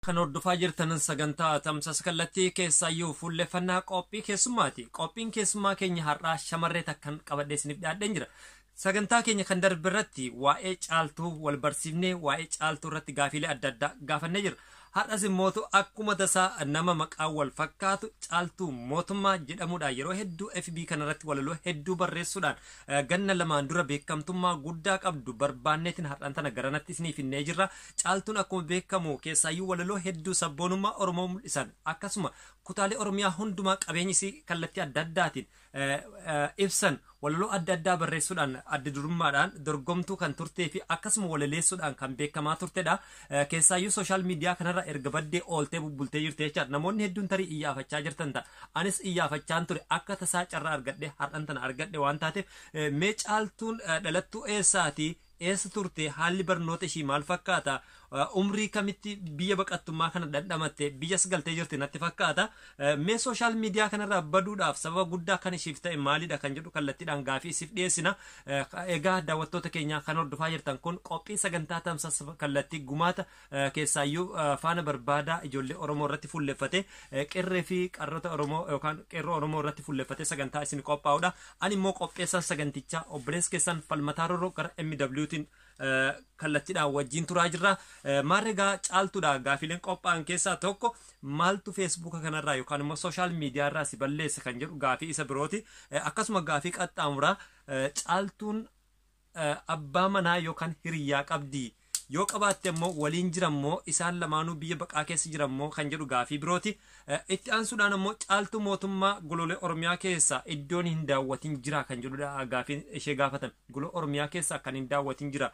Kan hordofaa jirtan sagantaa tamsaasa kallattii keessaayyuu fuulleffannaa qophii keessummaati. Qophiin keessummaa keenya har'aa shamarree takkan qabadhee isiniif dhiyaadheen jira. Sagantaa keenya kan darbe irratti waa'ee Caaltuu wal barsiifnee, waa'ee Caaltuu irratti gaafiilee adda addaa gaafannee jira. Har'as immootu akkuma tasaa nama maqaa wal fakkaatu Caaltuu Mootummaa jedhamuudhaan yeroo hedduu FB kanarratti walaloo hedduu barreessuudhaan ganna lamaan dura beekamtummaa guddaa qabdu barbaanneetiin har'aan tana garanatti isiniif hinnee jirra. Caaltuun akkuma beekamu keessaayyuu walaloo hedduu sabboonummaa Oromoo mul'isan, akkasuma kutaalee Oromiyaa hundumaa qabeenyi isii kallattii adda addaatiin ibsan walaloo adda addaa barreessuudhaan adda durummaadhaan dorgomtuu kan turtee fi akkasuma walaleessuudhaan kan beekamaa turtedha. Keessaayyuu social media kanarra erga baddee ooltee bubbultee jirti jechaadha. Namoonni hedduun tarii iyyaafachaa jirtan ta'a. Anis iyyaafachaan ture, akka tasaa carraa argadhe har'an tana argadhe waan taateef, mee Caaltuun dhalattuu eessaati? Eessa turte? Haalli barnoota ishii maal fakkaata? Umrii kamitti biyya baqattummaa kana dhandhamatte? Biyyas galtee jirti natti fakkaata. Mee social media kanarraa baduudhaaf sababa guddaa kan ishiif ta'e maalidha kan jedhu kallattiidhaan gaafii isiif dhiyeessina. Egaa daawwattoota keenya, kan hordofaa jirtan kun qophii sagantaa tamsaasa kallattii gumaata keessaayyuu faana barbaadaa ijoollee Oromoo irratti fuulleffate, qirree fi qarrota Oromoo yookaan qeerroo Oromoo irratti fuulleffate sagantaa isin qophaa'udha. Ani immoo qopheessaan sagantichaa obboleessa keessan Falmataa Rorroo gara MWtiin kallattiidhaan wajjin turaa jirra. Maarregaa Caaltuudha, gaafiileen qophaa'an keessaa tokko maaltu Feesbuuka kanarraa yookaan immoo social media irraa si balleessa kan jedhu gaafii isa birooti. Akkasuma gaafii qaxxaamuraa, Caaltuun abbaa manaa yookaan hiriyyaa qabdi? Yoo qabaatte immoo waliin jiran moo, isaan lamaanuu biyya baqaa keessa jiran moo kan jedhu gaafii birooti. Itti aansuudhaan immoo Caaltuu Mootummaa Goloolee Oromiyaa keessa iddoon hin daawwatin jira kan jedhudha gaafiin ishee gaafatan. Goloo Oromiyaa keessa kan hin daawwatin jira.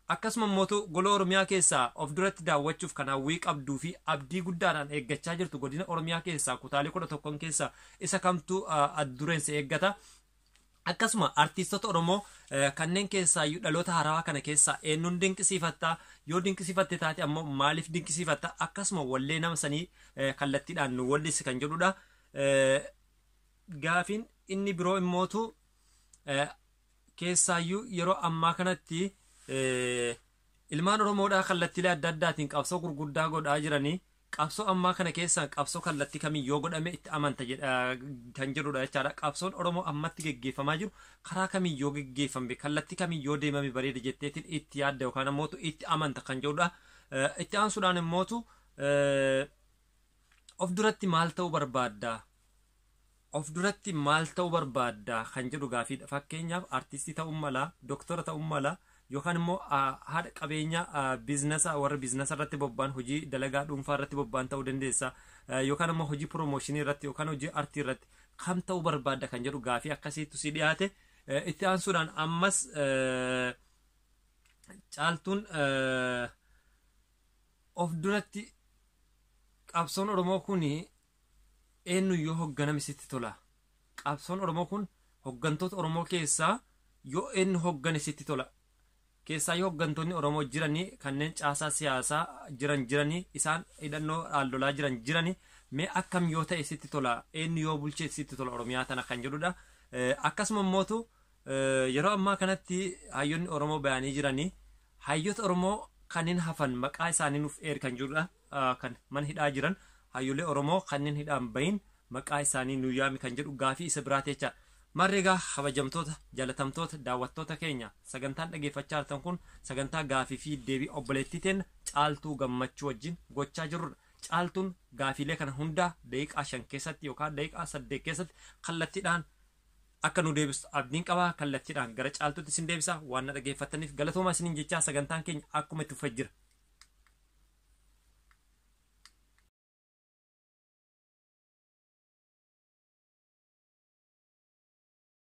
Akkasuma immoo gola Oromiyaa keessaa of duratti daawwachuuf kan hawwii qabduu fi abdii guddaadhaan eeggachaa jirtu godina Oromiyaa keessaa kutaalee 11 keessaa isa kamtu addureensa eeggata? Akkasuma artiistota Oromoo kanneen keessaayyuu dhaloota haarawaa kana keessaa eenyuun dinqisiifatta? Yoo dinqisiifatte taate ammoo maaliif dinqisiifatta? Akkasuma wallee nama sanii kallattiidhaan nu wallisi kan jedhudha. Gaafiin inni biroo immootu keessaayyuu yeroo ammaa kanatti ilmaan Oromoodhaa kallattiilee adda addaatiin qabsoo gurguddaa godhaa jiranii, qabsoo ammaa kana keessaa qabsoo kallattii kamiin yoo godhame itti amanta kan jedhudha jechaadha. Qabsoon Oromoo ammatti geggeeffamaa jiru karaa kamiin yoo geggeeffame, kallattii kamiin yoo deemame bareeda jetteetiin itti yaadda yookaan ammoo itti amanta kan jedhudha. Itti aansuudhaan immootu of duratti maal ta'uu barbaadda? Of duratti maal ta'uu barbaadda kan jedhu gaafiidha. Fakkeenyaaf artistii ta'uu mala, doktora ta'uu mala, yookaan immoo haadha qabeenya business, warra business irratti bobba'an, hojii dalagaa dhuunfaa irratti bobba'an ta'uu dandeessa, yookaan immoo hojii promotion irratti yookaan hojii artii irratti kam ta'uu barbaadda kan jedhu gaafii akkasiitu si dhiyaate. Itti aansuudhaan ammas Caaltuun of duratti qabsoon Oromoo kun eenyu yoo hoogganame sitti tola? Qabsoon Oromoo kun hooggantoota Oromoo keessaa yoo eenyu hooggane sitti tola? Keessaa yoo hooggantoonni Oromoo jiranii, kanneen caasaa siyaasaa jiran jiranii, isaan hidhannoo lolaa jiran jiranii, mee akkam yoo ta'e sitti tola, eenyu yoo bulchee sitti tola Oromiyaa tana kan jedhudha. Akkasuma immootu yeroo ammaa kanatti hayyoonni Oromoo bayanii jiranii, hayyoota Oromoo kanneen hafan maqaa isaanii nuuf eeri kan jedhudha. Kan mana hidhaa jiran, hayyoolee Oromoo kanneen hidhaan bahin maqaa isaanii nu yaami kan jedhu gaafii isa biraati jecha. Marreegaa kabajamtoota, jaalatamtoota daawwattoota keenya, sagantaan dhageeffachaa jirtan kun sagantaa gaafii fi deebii obboleettii teenya Caaltuu Gammachuu wajjin gochaa jirrudha. Caaltuun gaafiilee kana hundaa daqiiqaa 5 keessatti yookaan daqiiqaa 8 keessatti kallattiidhaan akka nu deebistu abdiin qabaa. Kallattiidhaan gara Caaltuutti isin deebisa. Waan na dhageeffattaniif galatoomaa isiniin jechaa, sagantaan keenya akkuma itti fufee jira.